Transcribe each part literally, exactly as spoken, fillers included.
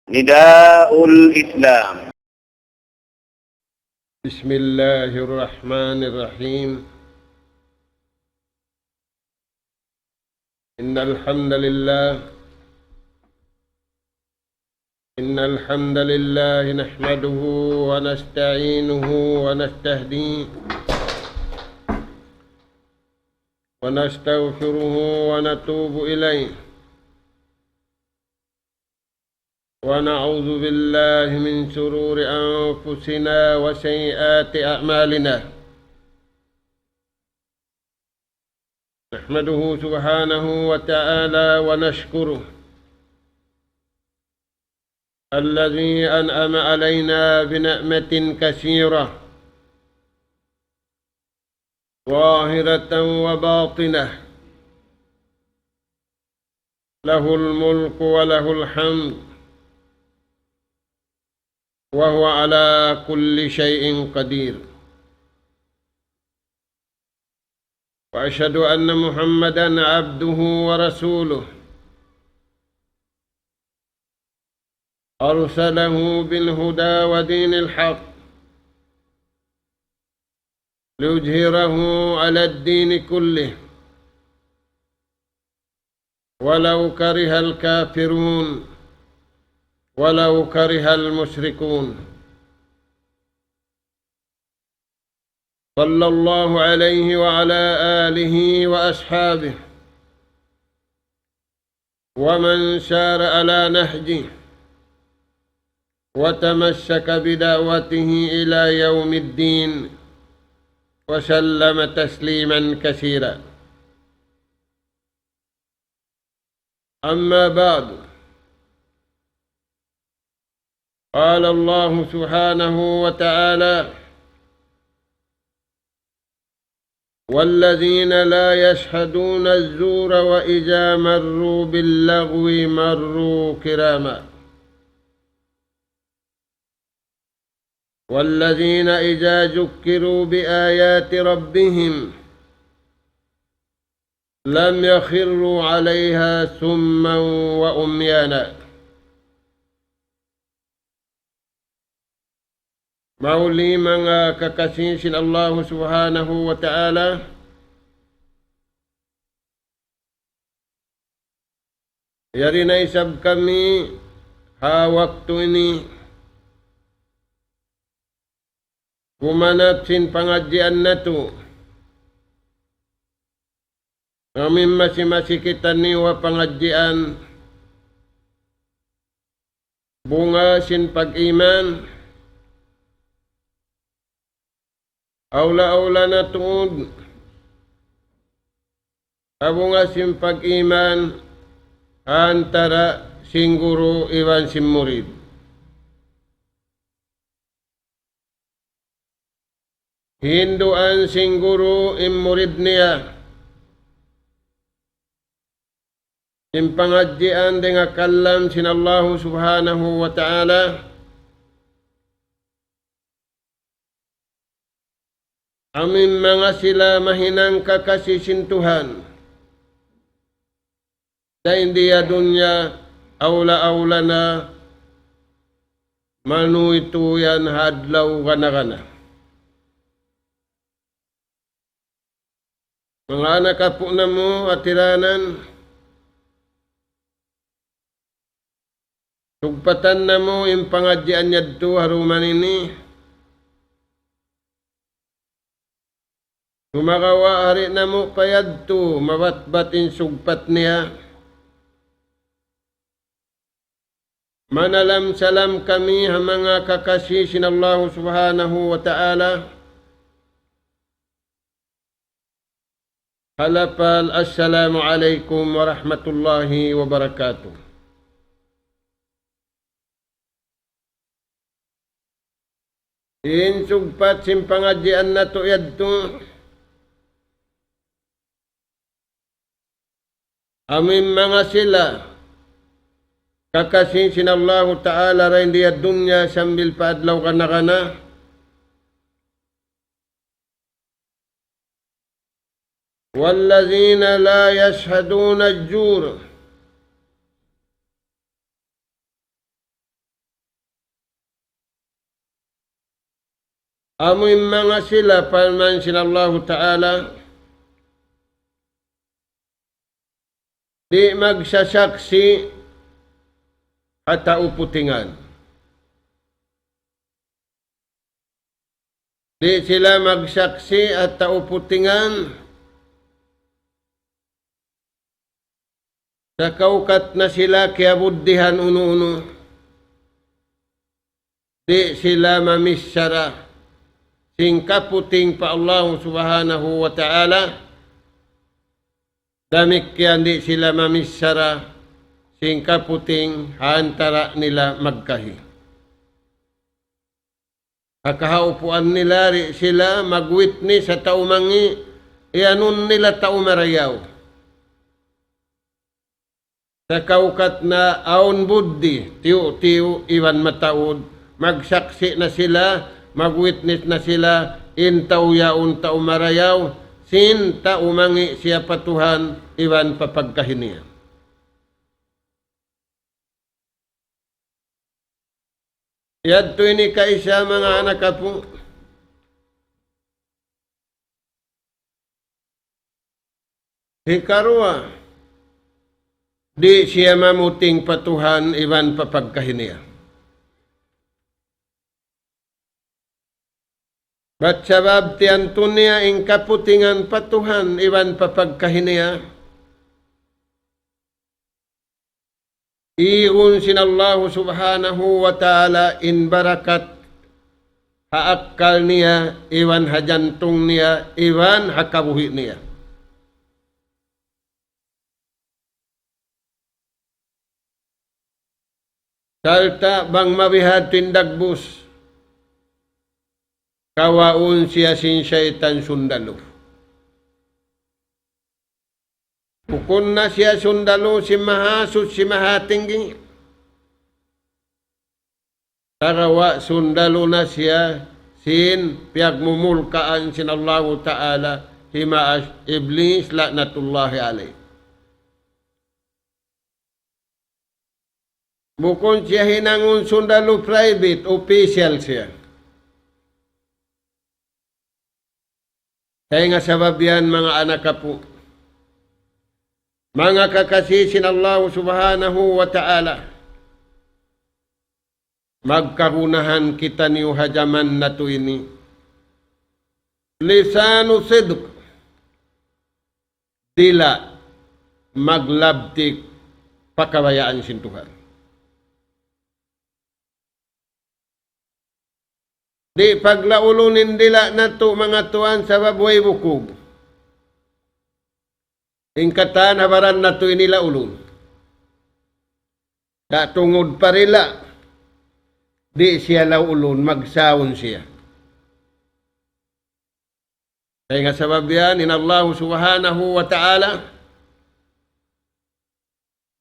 نداء الإسلام. بسم الله الرحمن الرحيم. إن الحمد لله، إن الحمد لله نحمده ونستعينه ونستهديه ونستغفره ونتوب إليه، ونعوذ بالله من شرور أنفسنا وسيئات أعمالنا. نحمده سبحانه وتعالى ونشكره الذي أنعم علينا بنعمة كثيرة ظاهرة وباطنة، له الملك وله الحمد، وهو على كل شيء قدير. وأشهد أن محمدا عبده ورسوله، أرسله بالهدى ودين الحق ليظهره على الدين كله ولو كره الكافرون ولو كره المشركون. صلى الله عليه وعلى آله وأصحابه ومن سار على نهجه وتمسك بدعوته إلى يوم الدين، وسلم تسليما كثيرا. أما بعد، قال الله سبحانه وتعالى: والذين لا يشهدون الزور وإذا مروا باللغو مروا كراما. والذين إذا ذكروا بآيات ربهم لم يخروا عليها صما وعميانا. Mahuli manga kakasi sin Allahu Subhanahu wa Ta'ala, yari na isab kami ha waktu ini gumanap sin pangadjian natu'. Amu in masi-masi kitaniyu ha pangadjian, bunga sin pag-iman, awla-awla na tuud ha bunga sin pag-iman antara sin guru iban sin murid. Hinduan sin guru in murid niya sin pangadjian dayn ha kalam sin Allahu Subhanahu wa Ta'ala. Amu in manga sila mahinang kakasi sin Tuhan dayn di ha dunya, awla-awla na manuytuyan ha adlaw gana-gana. Manga anak apu' namu' ha tiranan, sugpatan namu' in pangadjian yadtu ha duman ini. Sumagawa' di' namu' pa yadtu mabatbat in sugpat niya. Manalam-salam kami ha manga kakasi sin Allahu Subhanahu wa Ta'ala ha lapal Assalamu alaykum wa rahmatullahi wa barakatuh. In sugpat sin pangadjian natu' yadtu, amu in manga sila kakasi sin Allahu Ta'ala dayn di ha dunya sambil pa adlaw gana-gana. والذين لا يشهدون الزور. Amu in manga sila parman sin Allahu Ta'ala, di' magsasaksi' ha tau putingan. Di' sila magsaksi' ha tau putingan, sakaukat na sila kiyabuddihan unu-unu. Di' sila mamichara sin kaputing pa Allahu Subhanahu wa Ta'ala. Damikkiyan di' sila mamichara sin kaputing ha antara' nila magkahi. Ha kahaupuan nila di' sila mag-witness ha tau mangi', iyanun nila tau marayaw. Sakaukat na awn buddi, tiyu'-tiyu' iban mataud, magsaksi' na sila, mag-witness na sila, in tau yaun tau marayaw, sin tau mangi' siya pa Tuhan iban pa pagkahi niya. Yadtu ini kaisa manga anak apu'. Hikaruwa, di' siya mamuting pa Tuhan iban pa pagkahi niya. Bat sabab tiyantu niya in kaputingan pa Tuhan iban pa pagkahi niya, igun sin Allahu Subhanahu wa Ta'ala in barakat ha akkal niya, iban ha jantung niya, iban ha kabuhi' niya. Sarta' bang mabihadtu in dagbus, kawaun siya sin saytan sundalu. Bukun na siya sundalu sin Mahasuchi Mahatinggi. Sagawa' sundalu na siya sin piyagmumulkaan sin Allahu Ta'ala, hi Maas Iblis la'natullahi alayh. Bukun siya hinangun sundalu private, official siya. Dayn ha sabab yan, manga anak apu', manga kakasi sin Allahu Subhanahu wa Ta'ala, magkagunahan kitaniyu ha jaman natu' ini. Lisanu sidq, dila' maglabtik pa kabayaan sin Tuhan. Di' paglaulun in dila' natu', manga tuwan, sabab way bukug. In katan ha baran natu' ini laulun. Sa' tungud pa dila', di' siya laulun, magsaun siya. Dayn ha sabab yan, in Allahu Subhanahu wa Ta'ala,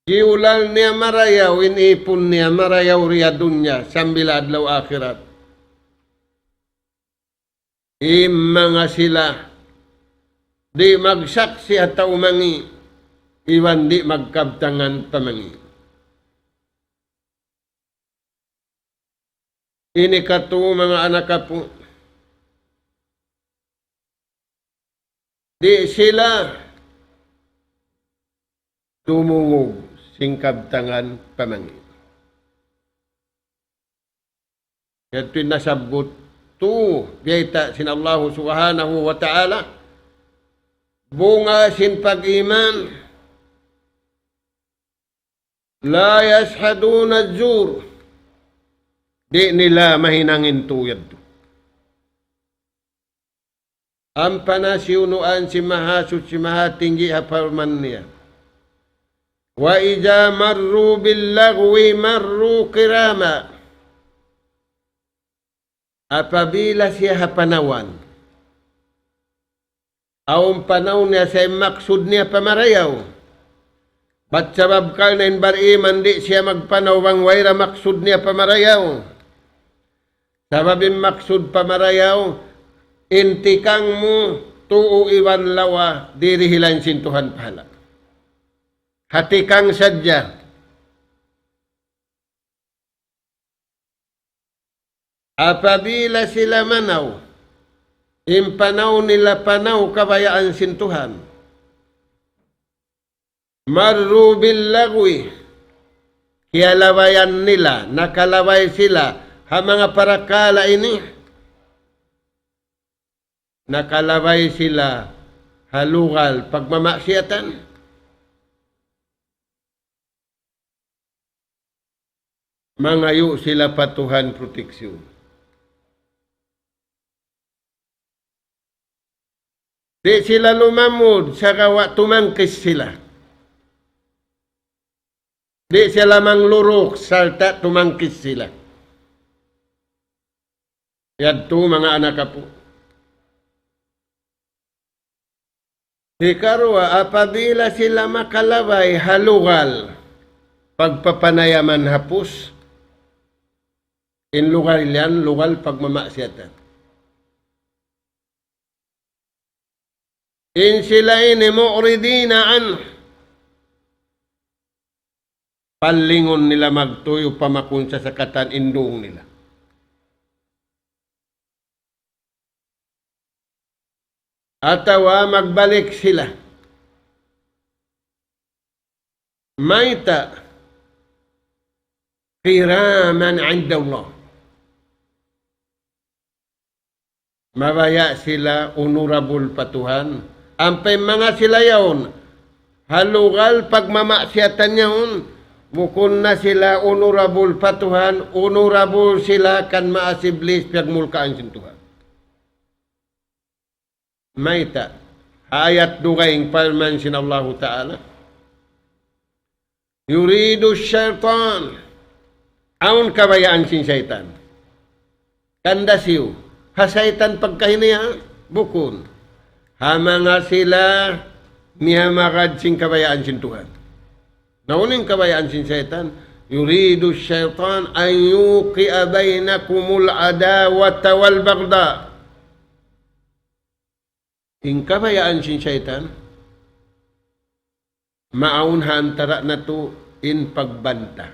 giyulal niya marayaw in ipun niya, marayaw di ha dunya, sambil adlaw akhirat. In manga sila, di' magsaksi' ha tau mangi', iban di' magkabtangan pa mangi'. Ini katu', manga anak apu', di' sila tumungug sin kabtangan pa mangi'. Yadtu in nasabbut tu, biyayta' sin Allahu Subhanahu wa Ta'ala, bunga sin pag-iman, لا يشهدون الزور. Di' nila mahinang in tu yadtu. Ampa na siyunuan sin Mahasuchi Mahatinggi ha parman niya, وإذا مروا باللغو مروا كراما. Apabila siya ha panawan, awn panaw niya sa' in maksud niya pa marayaw. Bat sabab karna' in bar-iman di' siya magpanaw bang way da maksud niya pa marayaw. Sabab in maksud pa marayaw, in tikang mu, tuu iban lawa, dirihilan sin Tuhan pahala'. Ha tikang sadja. Apabila sila manaw, In panaw nila panaw kabayaan sin Tuhan. مروا باللغو. Kiyalabayan nila, nakalabay sila ha manga parakala' ini. Nakalabay sila ha lugal pagmamaksiyatan. Mangayu' sila pa Tuhan proteksyon. Di' sila lumamud, sagawa' tumangkis sila. Di' sila mangluruk, sarta' tumangkis sila. Yadtu manga anak apu'. Hikaruwa, apabila sila makalabay ha lugal pagpapanayaman hapus, in lugal yan, lugal pagmamaksiyatan. In sila ini معرضين عنه. Pallingun nila magtuy upama kung sasakatan in duun nila. Atawa magbalik sila. Mayta'? كراما عند الله. Mabaya' sila honorable pa Tuhan. Ampa in manga sila yaun, ha lugal pagmamaksiyatan yaun, bukun na sila honorable pa Tuhan, honorable sila kan maas Iblis, piyagmulkaan sin Tuhan. Mayta'? Ha ayat dugaing parman sin Allahu Ta'ala. يريد الشيطان. Awn kabayaan sin saytan. Kanda siyu. Ha saytan pagkahi niya, bukun. Ha manga sila miyamagad sin kabayaan sin Tuhan. Na unu in kabayaan sin saytan? يريد الشيطان أن يوقع بينكم العداوة والبغضاء. In kabayaan sin saytan, maawn ha antara' natu' in pagbanta.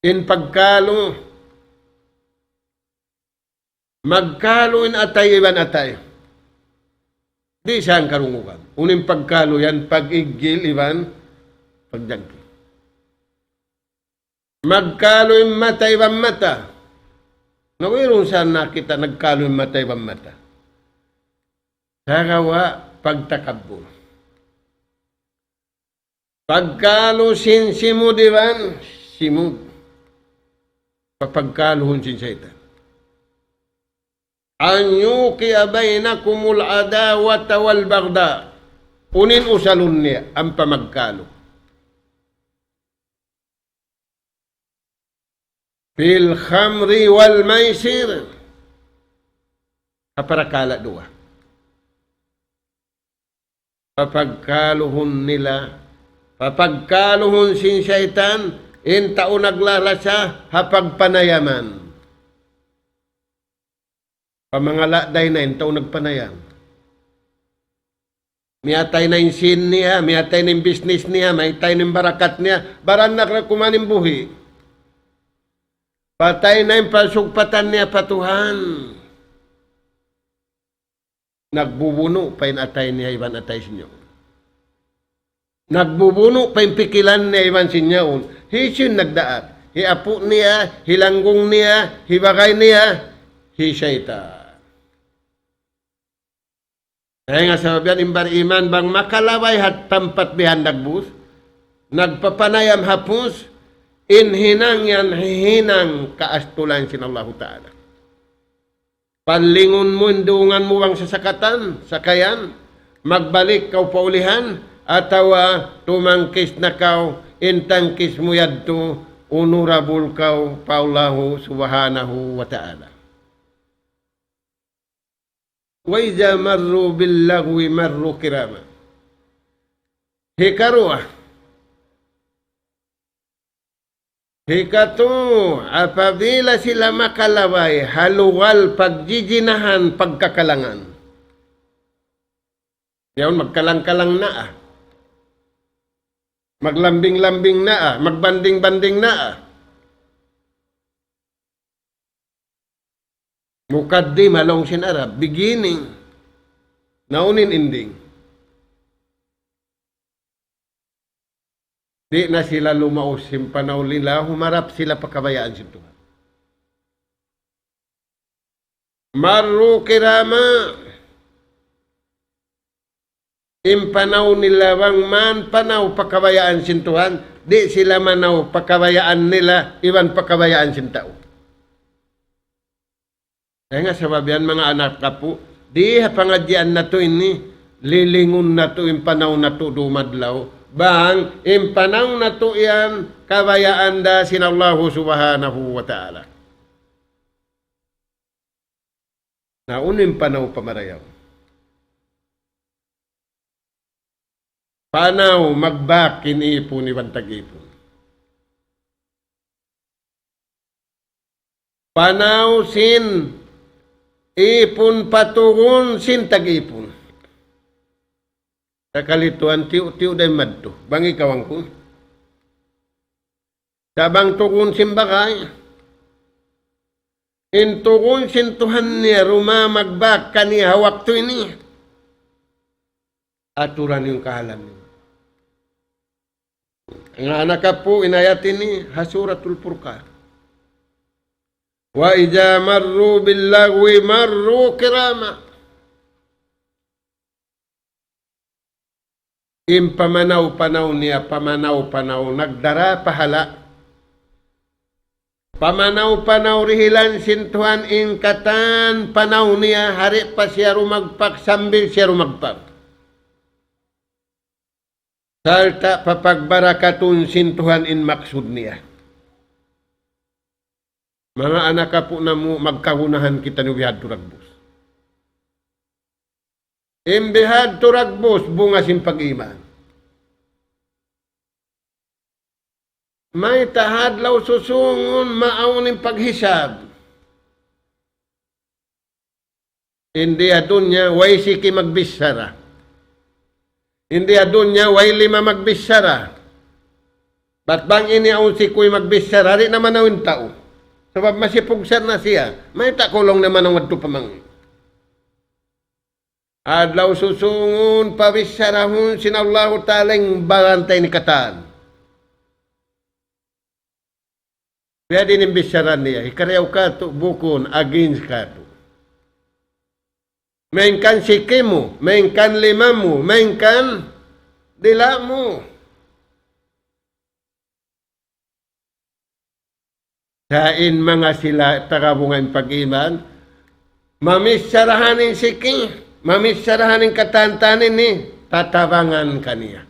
In pagkalu, magkalu in atay iban atay. Di' siya karungugan. Unu in pagkalu yan, pag-iggil iban pagjangki. Magkalu in mata iban mata. Na wayruun sa nakita' nagkalu in mata iban mata. Sagawa' pagtakabbur. Pagkalu sin simud iban simud. Papagkaluhun sin saytan. أن يوقع بينكم العداوة والبغضاء. Unu in usalun niya, ampa magkalu. في الخمر والميسر. Ha parakala' duwa. Papagkaluhun nila, papagkaluhun sin saytan, in tau naglalasa, ha pagpanayaman. Pamangala' dayn ha in tau nagpanayam. Miyatay na in sīn niya, miyatay na in business niya, miyatay na in barakat niya, baran na kuman in buhi'. Patay na in pasugpatan niya pa Tuhan. Nagbubunu' pa in atay niya iban atay sin yaun. Nagbubunu' pa in pikilan niya iban sin yaun. Hisiyu in nagdaak? Hi apu' niya, hi langgung niya, hi bagay niya, hi saytan. Dayn ha sabab yan in bariman bang makalabay ha tampat bihan dagbus, nagpapanayam hapus, in hinang yan hihinang kaastulan sin Allahu Ta'ala. Pallingun mu in dungan mu bang sasakatan, sakayan, magbalik kaw pa ulihan, atawa tumangkis na kaw, in tangkis mu yadtu, honorable kaw pa Allahu Subhanahu wa Ta'ala. وإذا مروا باللغو مروا كراما. Hikaruwa, hikatu, apabila sila makalabay ha lugal pagjijinahan pagkakalangan. Yaun magkalang-kalang na, ah. Maglambing-lambing na, ah. Magbanding-banding na, ah. Mukaddima laung sin Arab, beginning. Na unu in ending? Di' na sila lumaus sin panaw nila, humarap sila pa kabayaan sin Tuhan. Marru kirama. In panaw nila bang man panaw pa kabayaan sin Tuhan, di' sila manaw pa kabayaan nila, iban pa kabayaan sin tau. Dayn ha sabab yan, manga anak kapu', di ha pangadjian natu' ini, lilingun natu' in panaw natu' dumadlaw. Bang, in panaw natu' yan, kabayaan da sin Allahu Subhanahu wa Ta'ala. Na unu in panaw pamarayaw? Panaw magbak in ipun iban tag-ipun. Panaw sin ipun pa tugun sin tag-ipun. Sakali tuwan tiyu'-tiyu' da in madtu. Bang ikaw hangkun. Sa' bang tugun sin bagay, in tugun sin Tuhan niya dumamagbak kaniya ha waktu ini. Aturan in kahalan niya. Manga anak kapu', in ayat ini ha Suratul Furqan. وإذا مروا باللغو مروا كراما. In pamanaw-panaw niya, pamanaw-panaw, nagdara pahala'. Pamanaw-panaw dihilan sin Tuhan in katan panaw niya, di' pa siya dumagpak sambil siya dumagpak. Sarta' papagbarakatun sin Tuhan in maksud niya. Manga anak kapu' namu', magkagunahan kitaniyu bihadtu dagbus. In bihadtu dagbus, bunga sin pag-iman. Mayta' ha adlaw susungun, maawn in paghisab. Hindi ha dunya, way siki magbichara. Hindi ha dunya, way lima magbichara. Bat bang ini awn siki magbichara, di' na manaw in tau. Sabab masi pugsa' na siya. Mayta' kaw laung na manaw madtu pa mangī'. Adlaw susungun, pabicharahun sin Allahu Ta'ala in baran ta ini katan. Biya' diin in bichara niya, hikarayaw katu', bukun against katu'. Malayngkan siki mu, malayngkan lima mu, malayngkan dila' mu. Sa' in manga sila tagabungan pag-iman, mamicharahan in siki, mamicharahan in katantan ini, tatabangan kaniya.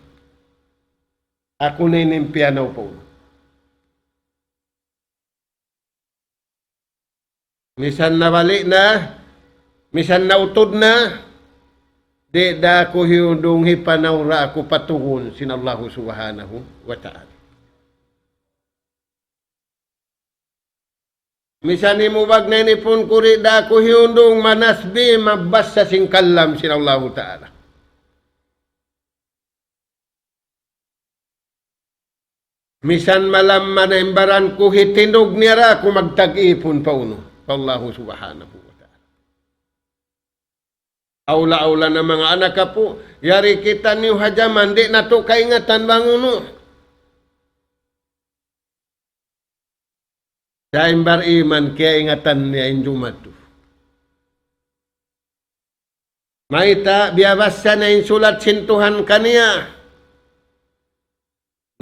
Aku na ini in piyanaw pa unu. Misan nabali' na, misan nautud na, di' da aku hiyundung, hipanaw ra aku pa tugun sin Allahu Subhanahu wa Ta'ala. Misan himubag na in ipun ku, di' da aku hiyundung manasbih, magbasa sin kalam sin Allahu Ta'ala. Misan malamma na in baran ku, hitindug niya ra aku magtag-ipun pa unu, pa Allahu Subhanahu wa Ta'ala. Awla-awla na manga anak kapu', yari kitaniyu ha jaman, di' natu' kaingatan bang unu. Sa' in bar-iman, kiyaingatan niya in jumatu. Mayta', biyabassa na in sulat sin Tuhan kaniya.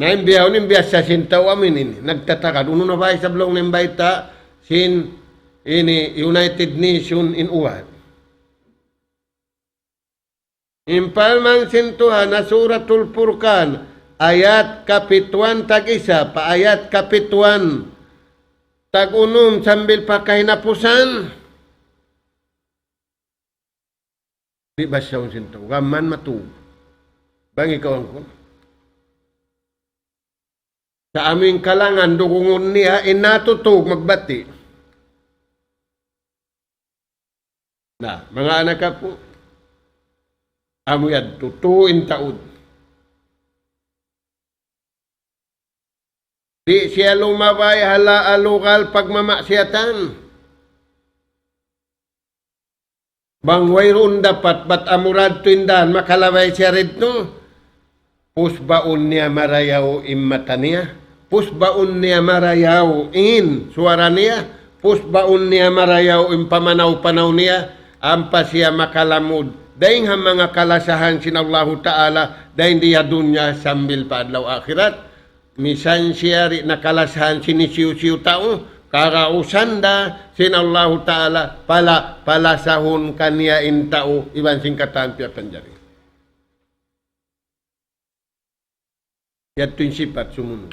Na in biya' unu in biyassa sin tau amin ini. Nagtatagad. Unu na ba isab laung niya in bayta' sin ini United Nation in uwan. In parman sin Tuhan ha Suratul Furqan, ayat kapituan tag-isa, pa ayat kapituan tag-unum sambil pa kahinapusan. Di' basahun sin tau, gam man matug. Bang ikaw hangkun. Sa' amu in kalangan dugungun niya, in natutug magbati'. Na, manga anak kapu', amu yadtu, tuu in taud. Di' siya lumabay ha la-, ha lugal pagmamaksiyatan. Bang wayruun dapat bat amura adtu in dan, makalabay siya didtu. Pusbaun niya marayaw in mata niya. Pusbaun niya marayaw in suwara niya. Pusbaun niya marayaw in pamanaw-panaw niya. Ampa siya makalamud dayn ha manga kalasahan sin Allahu Ta'ala, dayn di ha dunya sambil pa adlaw akhirat. Misan siya di' na kalasahan sin hisiyu-siyu tau, kagausan da sin Allahu Ta'ala, pala-, palasahun kaniya in tau, iban sin katan piyapanjari. Yadtu in sipat sumunud.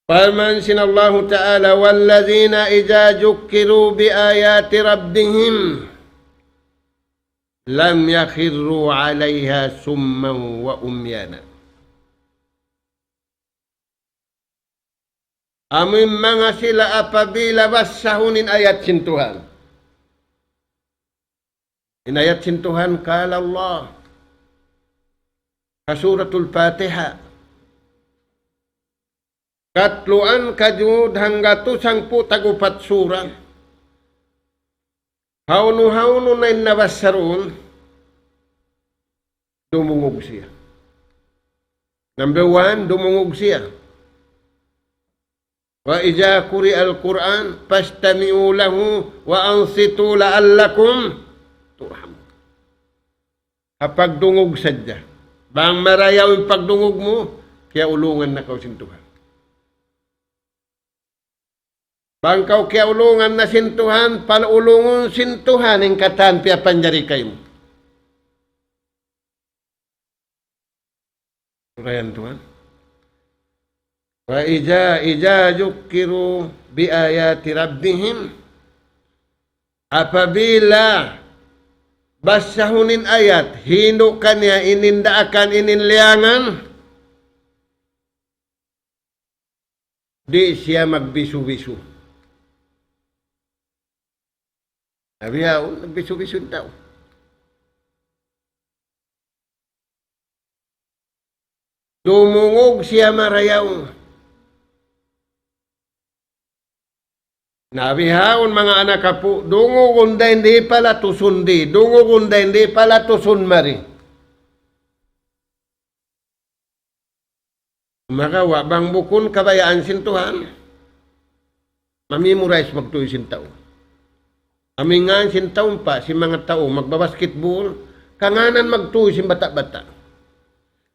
Parman sin Allahu Ta'ala, والذين إذا ذكروا بآيات ربهم لم يخروا عليها صما وعميانا. Amu in manga sila apabila basahun in ayat sin Tuhan. In ayat sin Tuhan, قال الله. Ha Suratul Fatiha. Katluan kajud hangga tu sangpu' tag-upat sura. Hawnu-hawnu na in nabasa duun, dumungug siya. Number one, dumungug siya. وإذا قرئ القرآن فاستمعوا له وأنصتوا لعلكم ترحمون. Ha pagdungug sadja. Bang marayaw in pagdungug mu, kiyaulungan na kaw sin Tuhan. Bang kaw kiyaulungan na sin Tuhan, paulungun sin Tuhan in katan piyapanjari kaymu. Sura yan, Tuhan. وإذا، إذا ذكروا بآيات ربهم. Apabila basahun in ayat, hindu' kaniya in daakan, in liyangan, di' siya magbisu-bisu. Na bihaun, nagbisu-bisu in tau. Dumungug siya marayaw. Na bihaun manga anak apu', dungugun dayn di palatusun di, dungugun dayn di palatusun mari. Makawa' bang bukun kabayaan sin Tuhan, mamemorize magtuy sin tau. Amu in ngan sin tau pa, sin manga tau magbabasketball, kangānan magtuy sin bata'-bata'.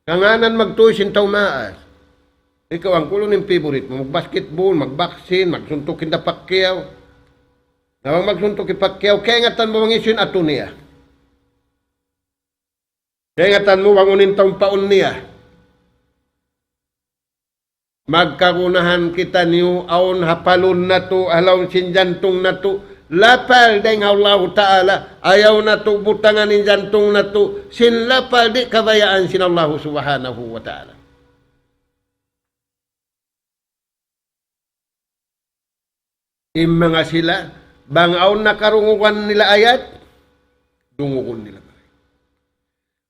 Kangānan magtuy sin tau maas. Ikaw, hangkan unu in favorite mu, magbasketball, magboxing, magsuntuk hinda Pacquiao. Na bang magsuntuk hi Pacquiao, kaingatan mu bang hisiyu in atu niya. Kaingatan mu bang unu in tau paun niya. Magkagunahan kitaniyu awn hapalun natu', ha lawm sin jantung natu', lapal dayn ha Allahu Ta'ala, ayaw natu' butangan in jantung natu', sin lapal di' kabayaan sin Allahu Subhanahu wa Ta'ala. In manga sila, bang awn na karungugan nila ayat, dungugun nila.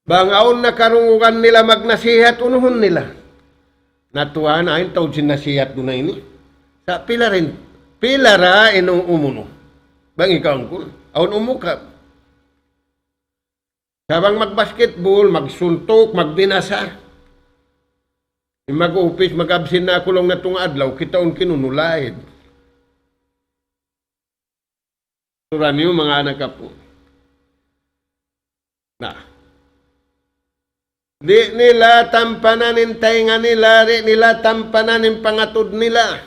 Bang awn na karungugan nila magnasihat, unuhun nila. Na tuwan, awn taud sin nasihat duun ini. Sa' pila ra in, pila ra in umunu. Bang ikaw hangkan, awn umu ka. Sa' bang magbasketball, magsuntuk, magbinasa. In mag-upis, mag-absent na aku laung niya tunga' adlaw, kitaun kinunu lain. Sura niyu manga anak apu'. Na. Di' nila tampanan in taynga nila, di' nila tampanan in pangatud nila.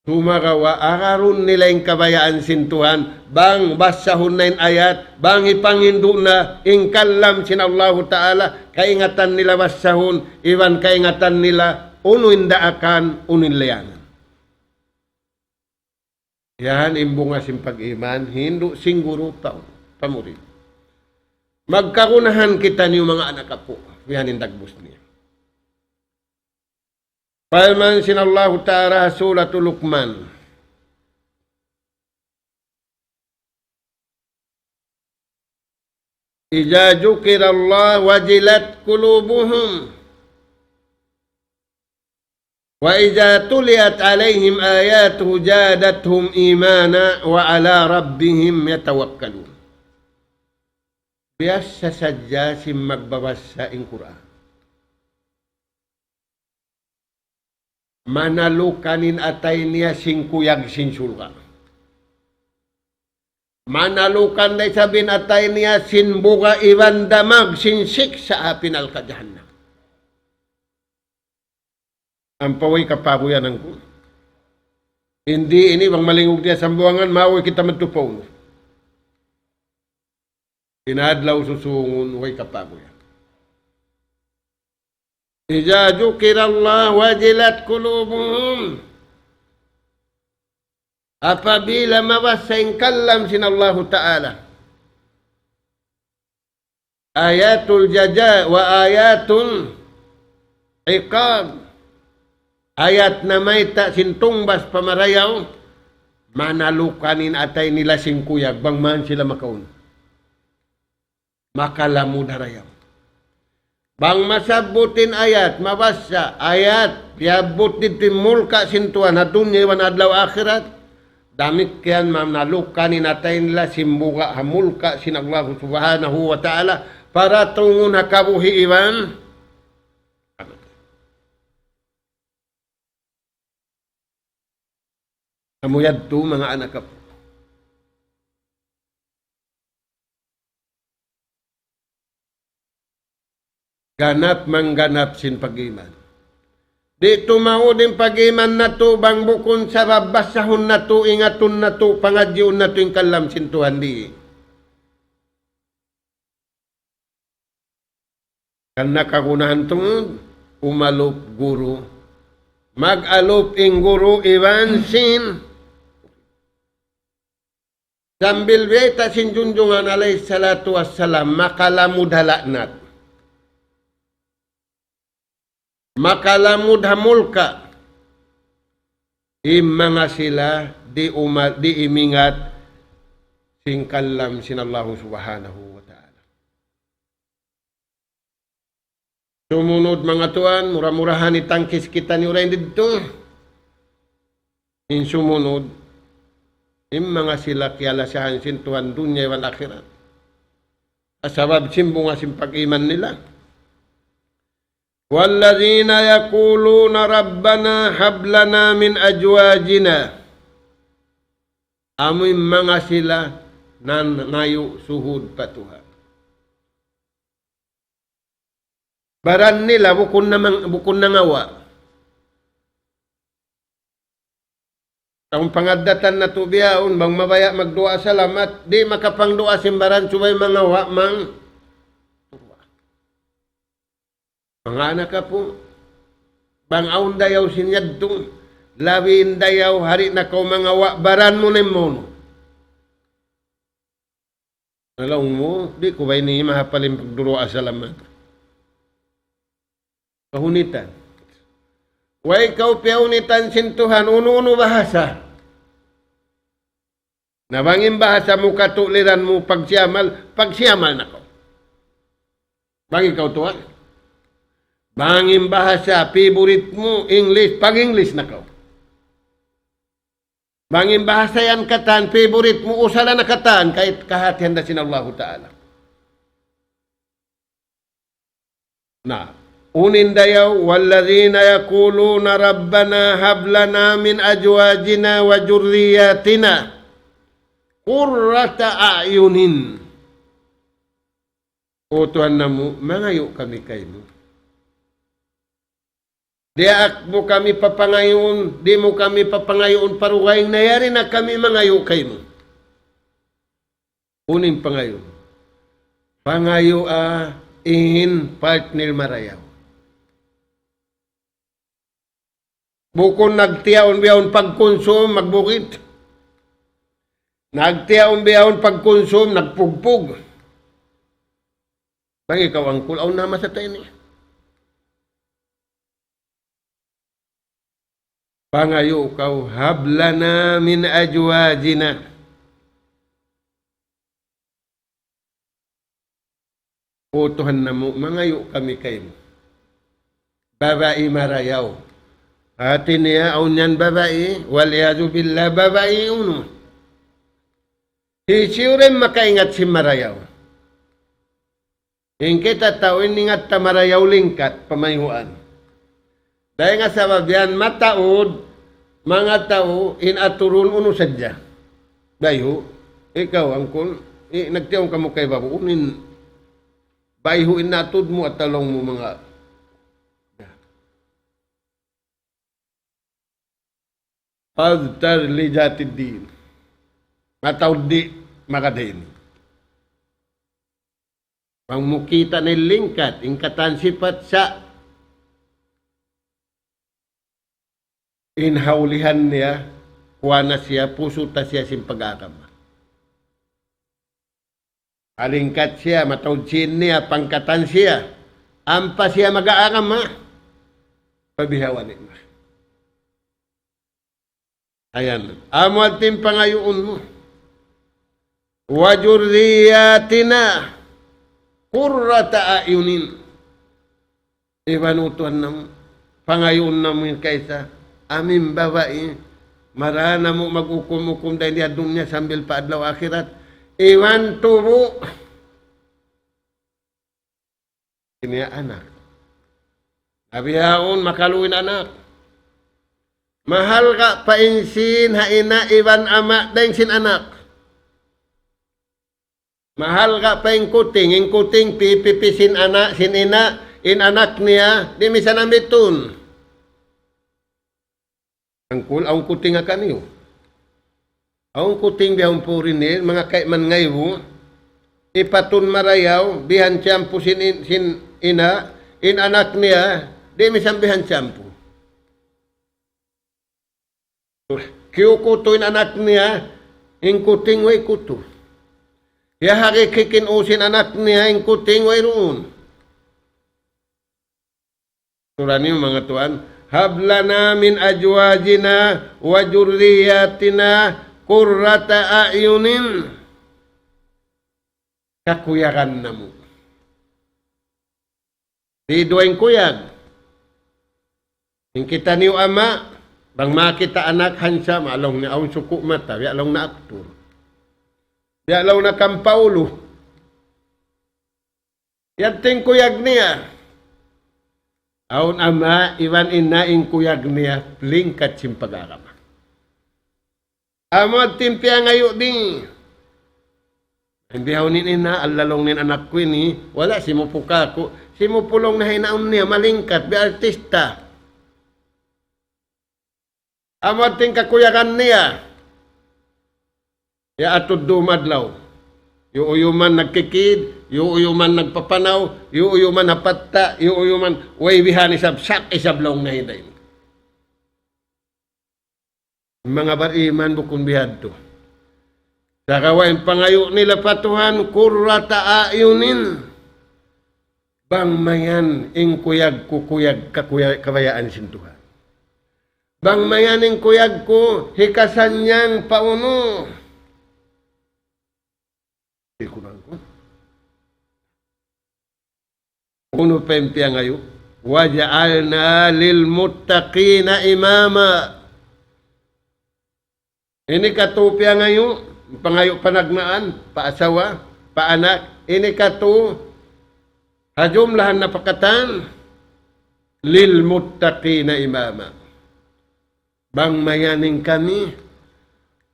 Sumagawa' agarun nila in kabayaan sin Tuhan, bang basahun na in ayat, bang hipanghindu' na in kalam sin Allahu Ta'ala, kaingatan nila basahun, iban kaingatan nila unu in daakan, unu in liyangan. Yan in bunga sin pag-iman, hindu' sin guru pa, pa murid. Magkagunahan kitaniyu manga anak apu', yan in dagbus niya. Parman sin Allahu Ta'ala ha Suratul Luqman. إذا ذكر الله وجلت قلوبهم. وإذا تليت عليهم آياته زادتهم إيمانا وعلى ربهم يتوكلون. Biyasa sadja sin magbabassa in Qur'an, manalukan in atay niya sin kuyag sin surga'. Manalukan da isab in atay niya sin buga' iban damag sin siksa' ha api narka' jahannam. Ampa way kapaguyan ku. Hindi ini bang malingug niya sambuangan, mawi kita madtu pa unu. In adlaw susungun, way kapaguyan. إذا ذكر الله وجلت قلوبهم. Apabila mabassa in kalam sin Allahu Ta'ala, آيات الجزاء وآيات العقاب, ayat namayta' sin tungbas pa marayaw, manalukan in atay nila sin kuyag, bang man sila makaun. Makalamud ha rayaw. Bang masabbut in ayat, mabassa ayat, piyabbut didtu in mulka' sin Tuhan ha dunya iban adlaw akhirat, damikkiyan manalukan in atay nila sin buga' ha mulka' sin Allahu Subhanahu wa Ta'ala, paratungun ha kabuhi' iban Amu yadtu manga anak apu. Ganap mangganap sin pag-iman. Di' tumaud in pag-iman natu' bang bukun sabab basahun natu', ingatun natu', pangadjiun natu' in kalam sin Tuhan, di'. Karna' kagunahan tungud, umalup guru. Mag-alup in guru iban sin. Sambil biyayta' sin Junjungan alayhi salatu wassalam, makalamud ha la'nat. Makalamud ha mulka'. In manga sila di' uma-, di' imingat sin kalam sin Allahu Subhanahu wa Ta'ala. Sumunud manga tuwan, mura-murahan itangkis kitaniyu dayn didtu. In sumunud, in manga sila kiyalasahan sin Tuhan dunya iban akhirat. Sabab sin bunga sin pag-iman nila. والذين يقولون ربنا هب لنا من أزواجنا. Amu in manga sila nangayu' suhud pa Tuhan. Baran nila bukun na mang-, bukun nangawa'. Awn pangaddatan natu' bihaun, bang mabaya' magduwaa salamat, di' makapangduwaa sin baran, subay mangawa' mang. Manga anak apu, bang awn dayaw sin yadtu, labi in dayaw, hari na kaw mangawa', baran mu na in maunu. Na laung mu, di' ku ba ini mahapal in pagduwaa salamat. Kahunitan. Way kaw piyahunitan sin Tuhan, unu-unu bahasa. Na bang in bahasa mu katuliran mu pagsiyamal, pagsiyamal na kaw. Bang ikaw tuwan. Bang in bahasa favorite mu, English, pag-English na kaw. Bang in bahasa yan katan, favorite mu, usala na katan, kahit kahatihan da sin Allahu Ta'ala. Na, unu in dayaw, والذين يقولون ربنا هب لنا من أزواجنا وذرياتنا قرة أعين. O Tuhan namu', mangayu' kami kaymu. Diyaak mu kami papangayuun, di' mu kami papangayuun pa dugaing na, yari na kami mangayu' kaymu. Unu in pangayu'? Pangayua in partner marayaw. Bukun nagtiyaun bihaun pagkunsum, magbukit. Nagtiyaun bihaun pagkunsum, nagpugpug. Bang ikaw angkul, awn na masa ta ini. Pangayu' kaw, هب لنا من أزواجنا. O Tuhan namu', mangayu' kami kaymu. Babai marayaw. Hati niya, awn yan babai, wal iyadhu billah, babai unu. Hisiyu da in makaingat sin marayaw? In kita tau in ingat ta marayaw lingkat, pamayhuan. Dayn ha sabab yan mataud, manga tau in aturun unu sadja. Bayhu', ikaw angkun, i-, nagtiyaun kamu kaybabuun in bayhu' in atud mu atawa laung mu manga. فاظفر بذات الدين. Mataud di' makadin. Bang mu kita' na in lingkat, in katan sipat sa' in hawlihan niya, kuwan na siya, pusu' ta siya sin pag-agama. Alingkat siya, mataud sin niya, pangkatan siya. Ampa siya mag-aagama. Pabihawa ni'mat. Ayan. Amu hati in pangayuun mu. وذرياتنا قرة أعين. Iban utuhan namu', pangayuun namu' in kaisa, amu in babai, mara namu' mag-ukum-ukum dayn di ha dunya sambil pa adlaw akhirat. Iban tubu'. Ini anak. Na bihaun makalu in anak. Mahalga' pa in sin ha ina' iban ama' dayn sin anak. Mahalga' pa in kuting, in kuting pipipi sin ana', sin ina', in anak niya, di' misan ambitun. Angkul, awn kuting ha kaniyu. Awn kuting bihaun puri ini, manga kaiman ngaibu, ipatun marayaw, bihan tiyampu sin in-, sin ina', in anak niya, di' misan bihan tiyampu. Kiyukutu in anak niya, in kuting way kutu. Hiyahagik-hik in us sin anak niya, in kuting wayruun. Sura niyu manga tuwan, هب لنا من أزواجنا وذرياتنا قرة أعين. Kakuyagan namu'. Di' duwa in kuyag. In kitaniyu ama', bang makakita' anak handsome, laung niya awn suku' mata, biya' laung na aktur. Biya' laung na kampaulu. Yadtu in kuyag niya. Awn ama', iban ina' in kuyag niya, lingkat sin pag-agama. Amu hati in piyangayu' di. In bihaun in ina', laung niya in anak ku ini, wala' simupu kāku', simupu laung niya ha inaun niya, malingkat, biya' artista. Amu hati in kakuyagan niya. Ya atud dum adlaw. Yu uyuman nagkikid, yu uyuman nagpapanaw, yu uyuman ha patta', yu uyuman way bihan isab, sak isab laung niya dayn. Manga bariman bukun bihadtu. Sagawa' in pangayu' nila pa Tuhan, قرة أعين. Bang mayan in kuyag ku kuyag kakuya-, kabayaan sin Tuhan. Bang mayan in kuyag ku hikasannyang pa unu. Di' ku bang ku. Unu pa in piyangayu'? وجعلنا للمتقين إماما. Ini katu' piyangayu', pangayu' panagnaan, pa asawa, pa anak, ini katu', ha jumlahan na pa katan, للمتقين إماما. Bang mayan in kami,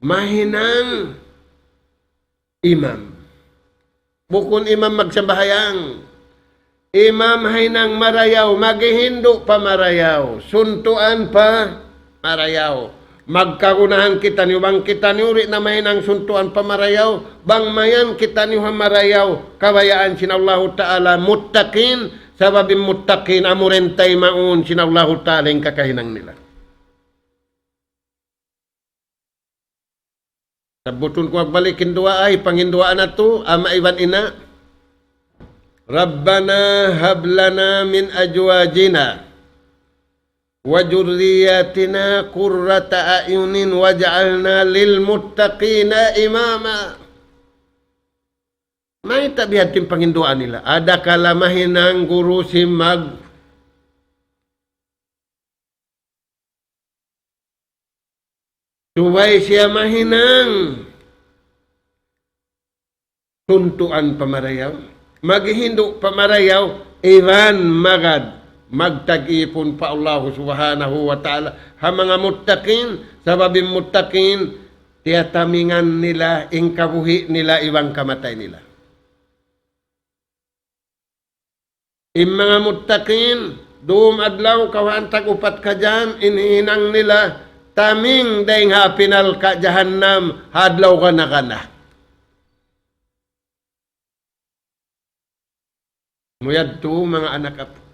mahinang imam. Bukun imam magsambahayang. Imam haynang marayaw, maghihindu' pa marayaw, suntuan pa marayaw. Magkagunahan kitaniyu, bang kitaniyu di' na mahinang suntuan pa marayaw, bang mayan kitaniyu ha marayaw, kabayaan sin Allahu Ta'ala muttaqin, sabab in muttaqin amu in taymaun sin Allahu Ta'ala in kakahinang nila. Sabbutun ku magbalik in duwaa, panginduwaa natu', ama' iban ina'. ربنا هب لنا من أزواجنا وذرياتنا قرة أعين واجعلنا للمتقين إماما. Mayta' biya' ha yan in panginduwaa nila? Adakala mahinang guru sin mag- Subay siya mahinang tuntuan pa marayaw. Maghindu' pa marayaw, iban magad magtag-ipun pa Allahu Subhanahu wa Ta'ala. Ha manga muttaqin, sabab in muttaqin, tiyatamingan nila in kabuhi' nila iban kamatay nila. In manga muttaqin, dum adlaw kawhaan tag-upat kajam, in hinang nila, taming dayn ha api narka' jahannam, ha adlaw kana-kana. Amu yadtu manga anak apu'.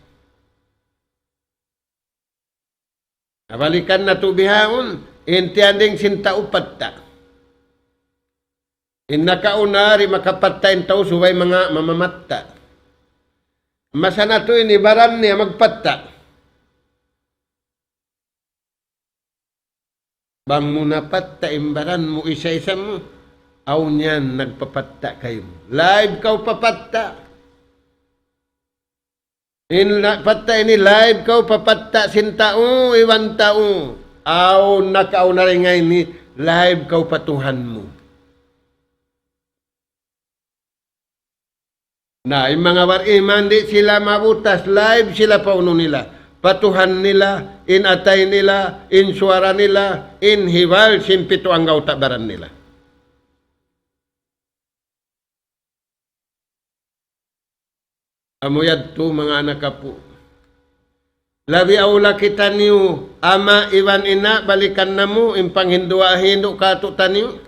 Nabalikan natu' bihaun, in tiyanding sin tau patta'. In nakauna di' makapatta' in tau subay manga mamamatta'. Masa natu' ini baran niya magpatta'. Bang mu napatta' in baran mu isa-isa mu, awn yan nagpapatta' kaymu. Live kaw papatta'. In na-, patta' ini live kaw papatta' sin tau, iban tau. Awn nakauna dayn ha ini, live kaw pa Tuhan mu. Na, in manga bariman di' sila mabutas, live sila pa unu nila. Pa Tuhan nila, in atay nila, in suwara nila, in hibal sin pitu anggawta' baran nila. Amu yadtu manga anak apu'. Labi awla kitaniyu, ama' iban ina', balikan namu' in panghinduwaa hindu' kātu'niyu.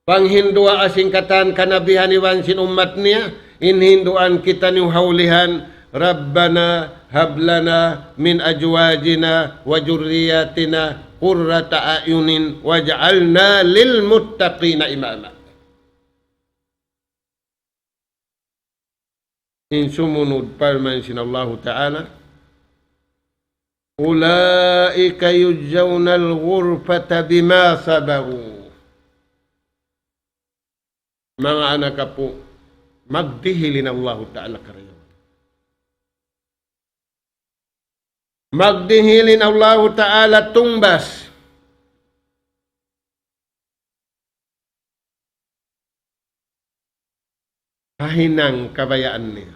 Panghinduwaa sin katan kanabihan iban sin ummat niya, in hinduan kitaniyu ha ulihan, ربنا هب لنا من أزواجنا وذرياتنا قرة أعين واجعلنا للمتقين إماما. In sumunud parman sin Allahu Ta'ala, أولئك يجزون الغرفة بما صبروا. Manga anak apu', magdihil in Allahu Ta'ala karayawan. Magdihil in Allahu Ta'ala tungbas. Ha hinang kabayaan niya.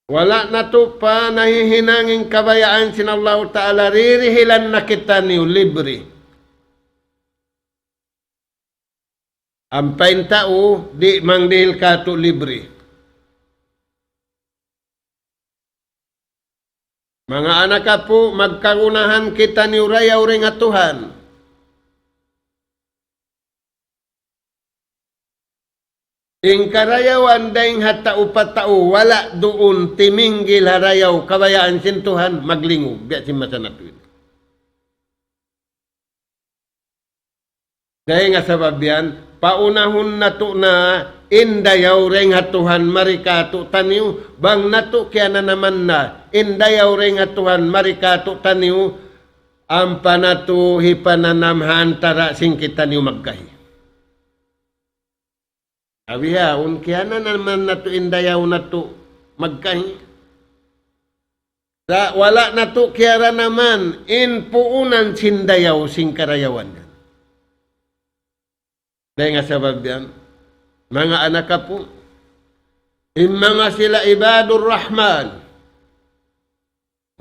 Wala' natu' pa nahihinang in kabayaan sin Allahu Ta'ala, dirihilan na kitaniyu libre. Ampa in tau, di' mangdihil kātu' libre. Manga anak apu', magkagunahan kitaniyu rayaw dayn ha Tuhan. In karayawan dayn ha tau pa tau, wala' duun timinggil ha rayaw kabayaan sin Tuhan, maglingug, biya' sin masa natu' ini. Dayn ha sabab yan, paunahun natu' na in dayaw dayn ha Tuhan mari kātu'niyu, bang natu' kiyananaman na in dayaw dayn ha Tuhan mari kātu'niyu, ampa natu' hipananam ha antara' sin kitaniyu magkahi. Awi ha, awn kiyananaman natu' in dayaw natu' magkahi. Sa' wala' natu' kiyananaman in puunan sin dayaw sin karayawan yan. Dayn ha sabab yan, manga anak apu', in manga sila ibadur Rahman,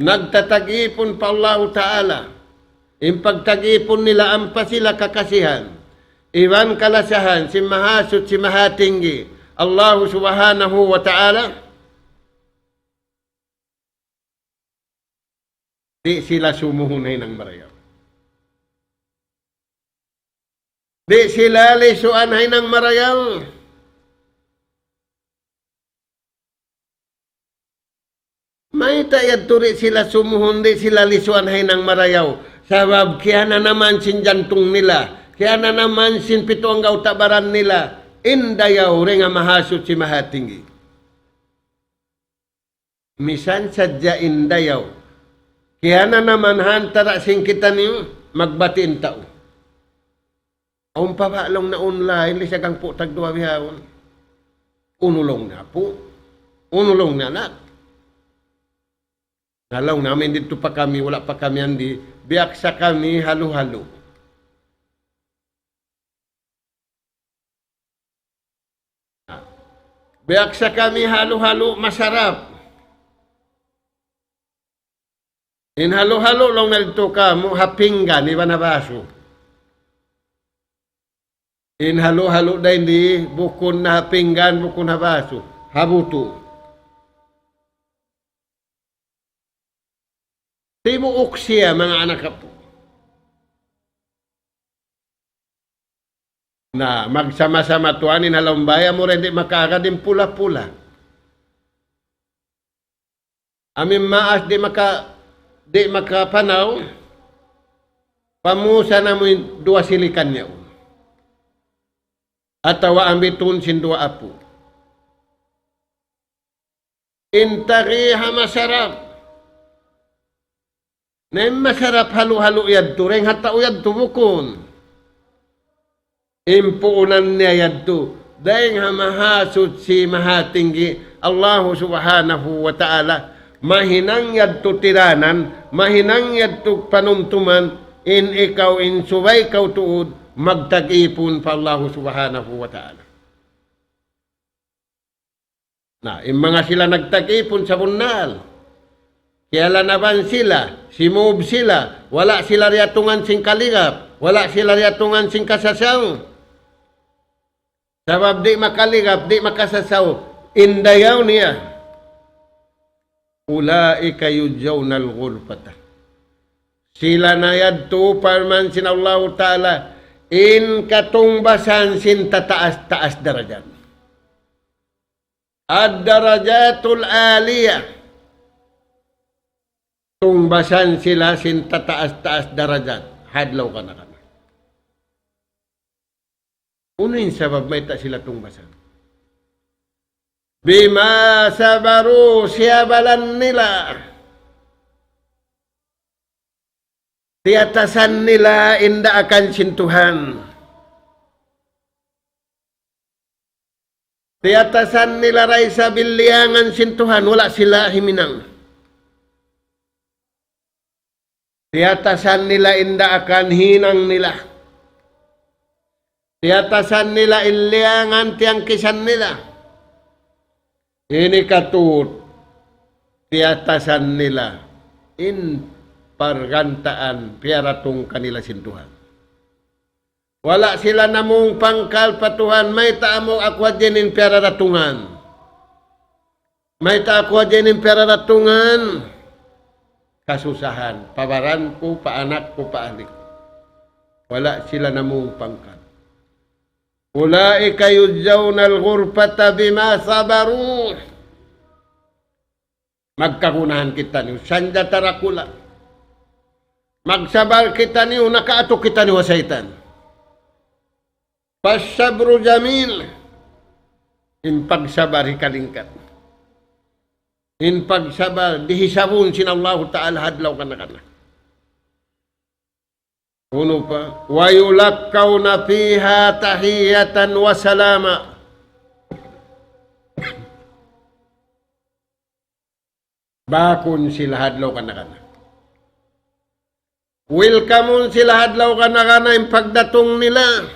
nagtatag-ipun pa Allahu Ta'ala. In pagtag-ipun nila ampa sila kakasihan iban kalasahan sin Mahasuchi Mahatinggi, Allahu Subhanahu wa Ta'ala. Di' sila sumuhun ha hinang marayaw. Di' sila lisuan ha hinang marayaw. Mayta' yadtu di' sila sumuhun, di' sila lisuan ha hinang marayaw? Sabab kiyananaman sin jantung nila, kiyananaman sin pitu anggawta' baran nila in dayaw dayn ha Mahasuchi Mahatinggi. Misan sadja in dayaw kiyananaman ha antara' sin kitaniyu, magbati' in tau. Awn pa ba' laung na online, lisag hangpu' tagduwa bihaun? Unu laung na apu'? Unu laung na anak? Na laung namu' didtu pa kami, wala' pa kami andi, biyaksa kami halu-halu. Biyaksa kami halu-halu masarap. In halu-halu laung na didtu kamu' ha pinggan iban ha basu. In halu-halu dayn di bukun na ha pinggan, bukun ha basu, ha butu'. Tibuuk siya, manga anak apu'. Na, magsama-sama tuwan in ha lawm bay, amura di' makaagad in pula-pula. Amu in maas di' maka-, di' makapanaw, pamusa namu' in duwa silikan niya. Atawa ambitun sin duwa apu'. In tariha masarap. Na in masarap halu-halu yadtu, dayn ha tau yadtu bukun. In puunan niya yadtu, dayn ha Mahasuchi Mahatinggi, Allahu Subhanahu wa Ta'ala, mahinang yadtu tiranan, mahinang yadtu panumtuman, in ikaw, in subay kaw tuud, magtag-ipun pa Allahu Subhanahu wa Ta'ala. Na, in manga sila nagtag-ipun sabunnal. Kiyalanaban sila, simub sila, wala' sila diyatungan sin kaligap, wala' sila diyatungan sin kasasaw. Sabab di' makaligap, di' makasasaw, in dayaw niya. أولئك يجزون الغرفة. Sila na yadtu, parman sin Allahu Ta'ala, in katungbasan sin tataas-taas darajat. الدرجات العالية. Tungbasan sila sin tataas-taas darajat. Ha adlaw kana-kana. Unu in sabab mayta' sila tungbasan? بما صبروا, siyabalan nila. Tiyatasan nila in daakan sin Tuhan. Tiyatasan nila da isab in liyangan sin Tuhan, wala' sila himinang. Tiyatasan nila in daakan hinang nila. Tiyatasan nila in liyangan tiyangkisan nila. Ini katut, tiyatasan nila in pargantaan piyaratung kanila sin Tuhan. Wala' sila namung pangkal pa Tuhan, mayta' amu aku hadja in piyararatungan. Mayta' aku hadja in piyararatungan. Kasusahan, pa baran ku, pa anak ku, pa ahli ku. Wala' sila namung pangkal. أولئك يجزون الغرفة بما صبروا. Magkagunahan kitaniyu, sanjata dakula'. Magsabar kitaniyu, nakaatu kitaniyu ha saytan. فالصبر جميل. In pagsabar hikalingkat. In pagsabar dihisabun sin Allahu Ta'ala ha adlaw kana-kana. Unu pa? ويلقون فيها تحية وسلاما. Bakun sila ha adlaw kana-kana. Welcome-un sila ha adlaw kana-kana in pagdatung nila.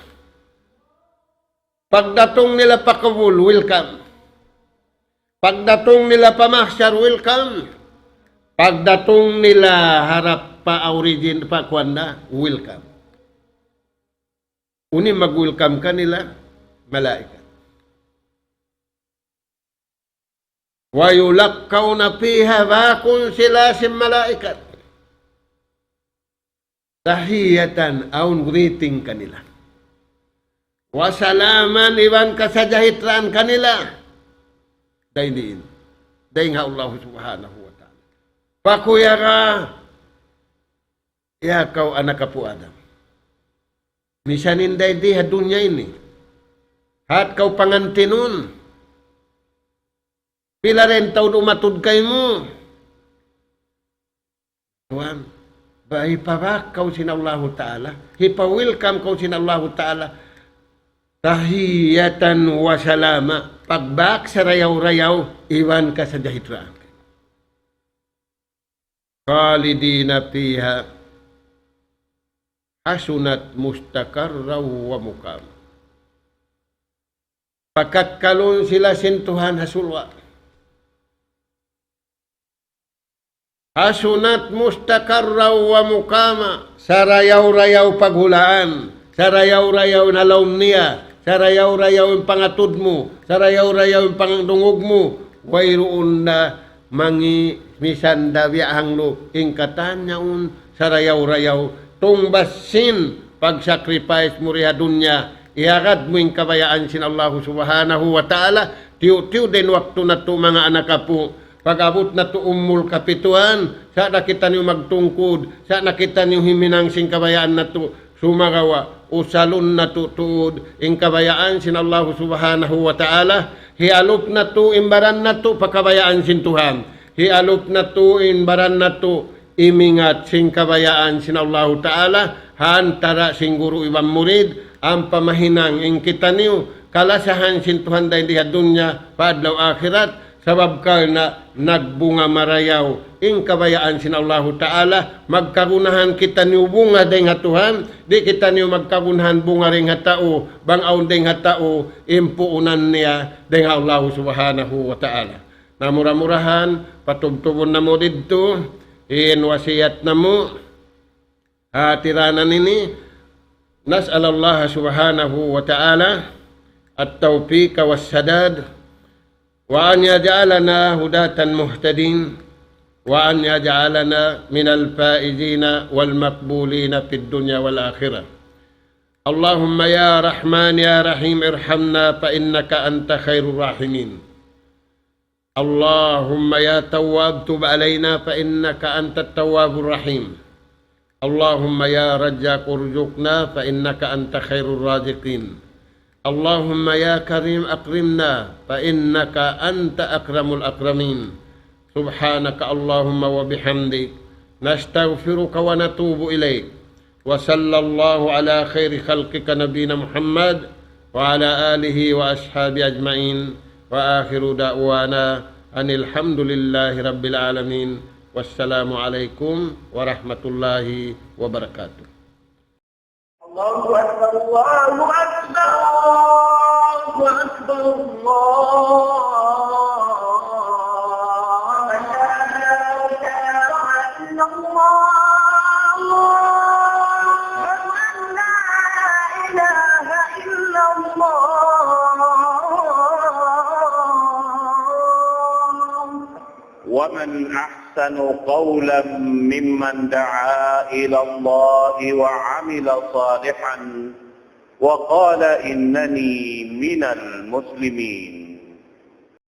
Pagdatung nila pa kubul, welcome. Pagdatung nila pa mahsar, welcome. Pagdatung nila harap pa origin, pa kuwan na, welcome. Unu in mag-welcome kanila? Malaikat. ويلقون فيها, bakun sila sin malaikat. تحية, awn greeting kanila. وسلاما, iban kasajahitraan kanila. Dayn diin. Dayn ha Allah Subhanahu wa Ta'ala. Pakuyaga, ya kaw anak apu' Adam. Misan in dayn di ha dunya ini. Hat kaw pangantinun. Pila da in taud umatud kaymu. Tuwan, ba hipabak kaw sin Allahu Ta'ala, hipa-welcome kaw sin Allahu Ta'ala, تحية وسلاما, pagbak sarayaw-rayaw, iban kasajahitraan. خالدين فيها حسنت مستقرا ومقاما. Pakakkalun sila sin Tuhan ha surga'. حسنت مستقرا ومقاما. Sarayaw-rayaw paghulaan, sarayaw-rayaw in halaum niya, sarayaw-rayaw in pangatud mu, sarayaw-rayaw in pangdungug mu. Wayruun na mangi' misan da biya' hanglu in katan yaun, sarayaw-rayaw. Tungbas sin pag-sacrifice mu di ha dunya, iyagad mu in kabayaan sin Allahu Subhanahu wa Ta'ala. Tiyu'-tiyu' da in waktu natu', manga anak apu'. Pag-abut natu' umul kapituan, sa' na kitaniyu magtungkud, sa' na kitaniyu himinang sin kabayaan natu'. Sumagawa', usalun natu' tuud in kabayaan sin Allahu Subhanahu wa Ta'ala. Hialup natu' in baran natu' pa kabayaan sin Tuhan. Hialup natu' in baran natu' imingat sin kabayaan sin Allahu Ta'ala, ha antara' sin guru iban murid, ampa mahinang in kitaniyu kalasahan sin Tuhan dayn di ha dunya pa adlaw akhirat, sabab karna' nagbunga marayaw in kabayaan sin Allahu Ta'ala. Magkagunahan kitaniyu bunga dayn ha Tuhan, di' kitaniyu magkagunahan bunga dayn ha tau, bang awn dayn ha tau in puunan niya dayn ha Allahu Subhanahu wa Ta'ala. Na mura-murahan, patubtubun namu' didtu in wasiyat namu' ha tiranan ini. نسأل الله سبحانه وتعالى التوفيق والسداد، وأن يجعلنا هداة مهتدين، وأن يجعلنا من الفائزين والمقبولين في الدنيا والآخرة. اللهم يا رحمن يا رحيم ارحمنا فإنك أنت خير الراحمين. اللهم يا تواب تب علينا فإنك أنت التواب الرحيم. اللهم يا رزاق ارزقنا فإنك أنت خير الرازقين. اللهم يا كريم أكرمنا فإنك أنت أكرم الأكرمين. سبحانك اللهم وبحمدك، نستغفرك ونتوب إليك. وصلى الله على خير خلقك نبينا محمد وعلى آله وأصحابه أجمعين. وآخر دعوانا أن الحمد لله رب العالمين. والسلام عليكم ورحمة الله وبركاته. الله أكبر، الله أكبر، الله أكبر، الله أكبر. أشهد أن لا إله إلا الله. أشهد أن لا إله إلا الله. ومن أحسن قولا ممن دعا إلى الله وعمل صالحا وقال إنني من المسلمين.